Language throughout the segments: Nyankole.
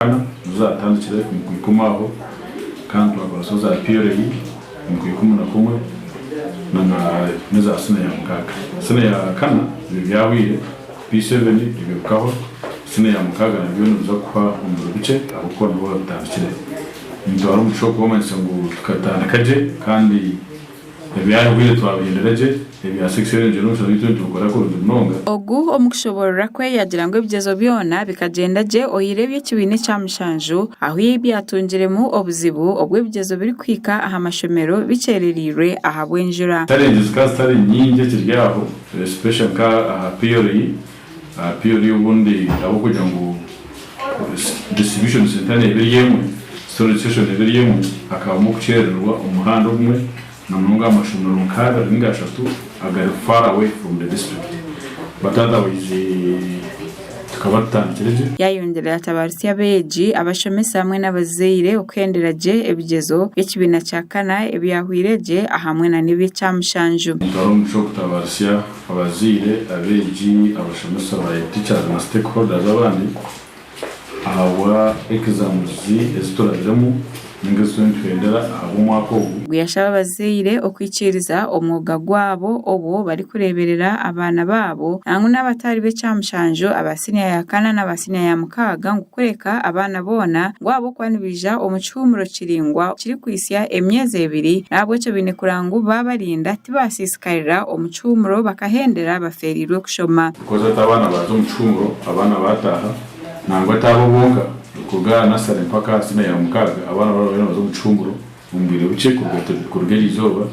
Kana nizo zaatandikire omu Kwikumi aho, kandi twakora za PLE omu Kwikumi na kumwe na n'eza siniya ya mukaaga. Siniya ya kana ebyo byahweire, P7 ebyo bikahwa, siniya ya mukaaga nabyo nibiza kuhwa omu biro bikye ahabw'okuba nibwo babitandikire. Nitutwara omugisha ogu kubamanyisa ngu tukatandika gye kandi Ebyahweire twabihindura gye, ebya Six Energy n'omushana gwaitu nitubikora kurungi munonga. Ogu omu kushoboorora kwe yaagira ngu ebigyezo byona bikagyenda gye oyihireho eby'ekibiina ekya mushanju ahu byatungiremu obuzibu obu ebigyezo birikuhika aha mashomero bikyerereirwe ahabw'enjura. Challenges zikaba zitari nyingi ekiri aho especially nka aha PLE, aha PLE obundi ahabw'okugira ngu distribution centre neeba eri emwe, storage station neeba eri emwe, hakabamu okukyerererwa omu muhanda ogumwe na munonga aha mashomero nk'abiri ninga ashatu agari far away from the district but otherwise tukaba tutandikire gye. Yayongyera yatabarutsya abeegi, abashomesa hamwe n'abazaire okuhendera gye ebigyezo by'ekibiina kya kana ebyahweire gye ahamwe na n'eby'ekya mushanju. Nitwara omugisha okutabarutsya Abazaire, abeegi, abashomesa ba head teachers na stakeholders abandi ahabwa exams ezi turabiremu ninga ezi turiyo nituhendera ahabw'omwaka ogu. Ogu yashaba abazaire okwikiriza omwoga gwabo obwo barikureeberera abaana baabo nangwa n'abatari b'ekyamushanju aba siniya ya kana n'aba siniya ya mukaaga ngu kureka abaana boona ngu ahabw'okuba nibaija omu kihuumuro kiraingwa kirikuhitsya emyezi ebiri n'ahabw'ekyo baine kureba ngu baabarinda tibaasiisikarira omu kihuumuro bakahendera bafeereirwe kushoma. Because hati abaana baaza omu kihuumuro, abaana baataaha, nangwa ti abo bonka, kuruga aha nasare mpaka aha siniya ya mukaaga, abaana baraba bariyo nibaza omu kihuumuro omu bwire bukye kuruga eriizooba,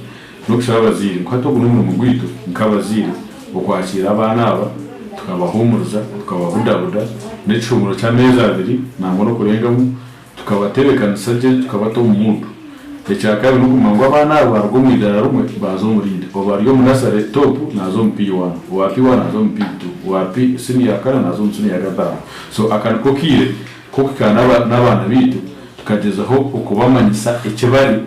n'okushaba abazaire ngu hati ogu n'omurimo gwaitu nk'abazaire okwakiira abaana aba tukabahuumuriza, tukababudabuda n'ekihuumuro ky'ameezi abiri nangwa n'okurengamu, Tukabatebeekanisa gye tukabata omu muudu. Ekyakabiri n'okumanya ngu abaana abo baaruga omu idaara rimwe baaza omu rindi. Obu ari omu nasare top naaza omu P1, owa P1 naaza omu P2, owa P siniya ya kana naaza omu siniya ya kataano. So aka niko kaire k'okuhikaana n'abaana baitu tukagyezaho okubamanyisa eki bari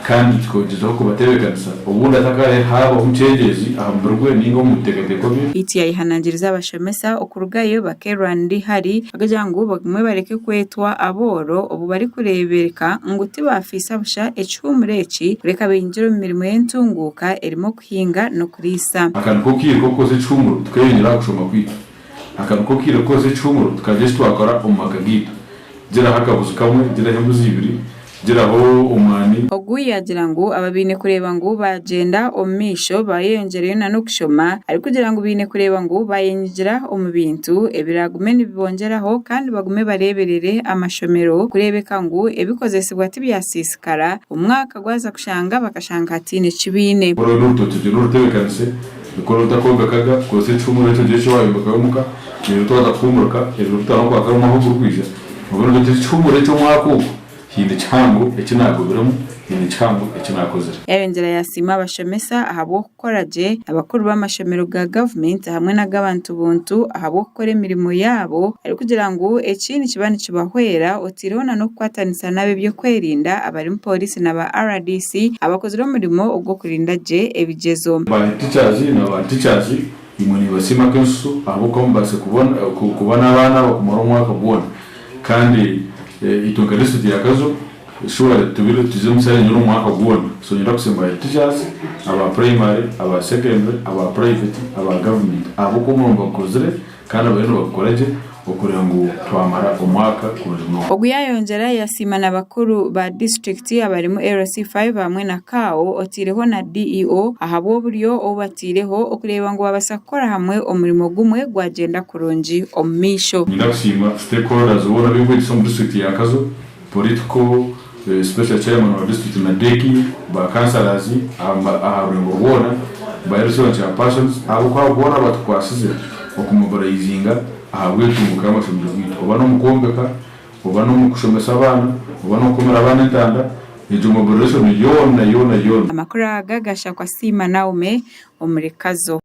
Kandi tukogyezaho kubatebeekanisa obundi atakaare haabaho omukyengyeezi aha mubiri gwe nainga omu biteekateeko bye. Beitu yayehanangiriza abashomesa okurugayo bakerwanira eihari akagira ngu bagume bareke kwetwa abooro obu barikureebereka ngu tibaafiisa busha ekihuumuro eki kureka benyigire omu mirimo y'entunguuka erimu okuhinga n'okuriisa. Aka niko kaire k'okukozesa ekihuumuro tukeyongyera aha kushoma kwaitu. Aka niko kaire k'okukozesa ekihuumuro tukagira eki twakora omu maka gaitu. Giraho akabuzi kamwe, giraho embuzi ibiri, Giraho omwani. Ogu yaagira ngu aba baine kureeba ngu baagyenda omu maisho baayeyongyerayo na n'okushoma arikugira ngu baine kureeba ngu baayenyigira omu bintu ebiraagume nibibongyeraho kandi bagume bareeberere amashomero kureebeka ngu ebikozesibwa tibyasiisikara omwaka gwaza kushanga bakashanga hataine ki baine. Kora oine orutookye gye n'orutebeekanise, kora otakombekaga, kozesa ekihuumuro ekyo ogire eki waayombekayo omuka, reero twaza kuhuumurika ebiro bitaano okwakara omwaka ogurikwija, obe noogira oti ekihuumuro eky'omwaka ogu Haine kihango eki naagobiremu, haine kihango eki naakozire. Yayongyera yasiima abashomesa ahabw'okukora gye, abakuru b'amashomero ga gavumenti hamwe n'ag'abantu buntu ahabw'okukora emirimo yaabo arikugira ngu eki nikiba nikibahwera oteireho na n'okukwatanisa n'ab'eby'okwerinda abarimu pooriisi na ba rdc abakozire omurimo ogw'okurinda gye ebigyezo. Ba teachers na ba teachers imwe nibasiima nk'ensusu ahabw'okuba mubaase kuba n'abaana aba kumara omwaka gwona Kandi itwe nka district ya Kazo surely tubire tuze omu challenge omwaka gwona so nyenda kusiima ba teachers aba primary, aba secondary, aba private, aba government ahabw'okuba omurimo bagukozire kandi bariyo nibagukora gye okureba ngu twamara omwaka kurungi munonga. Ogu yayongyera yasiima na bakuru ba disiturikiti abarimu LC5 hamwe na CAO oteireho na DEO ahabw'oburyo obu bateireho okureeba ngu babaasa kukora hamwe omurimo gumwe gwagyenda kurungi omu maisho. Niinyenda kusiima stakeholders boona ab'eby'obwegyese omu disiturikiti ya Kazo, political, especially chairman wa disiturikiti na DEC, ba councillors aha rurengo rwona, ba LC na chairpersons ahabw'okuba abo boona batukwasize okumobilizinga ahabw'entunguka y'amashomero gaitu oba n'omu kwombeka, oba n'omu kushomesa abaana, oba n'okukomera abaana entanda, egyo mobilization yoona yoona yoona. Amakuru aga gashakwa Siima Naume omuri Kazo.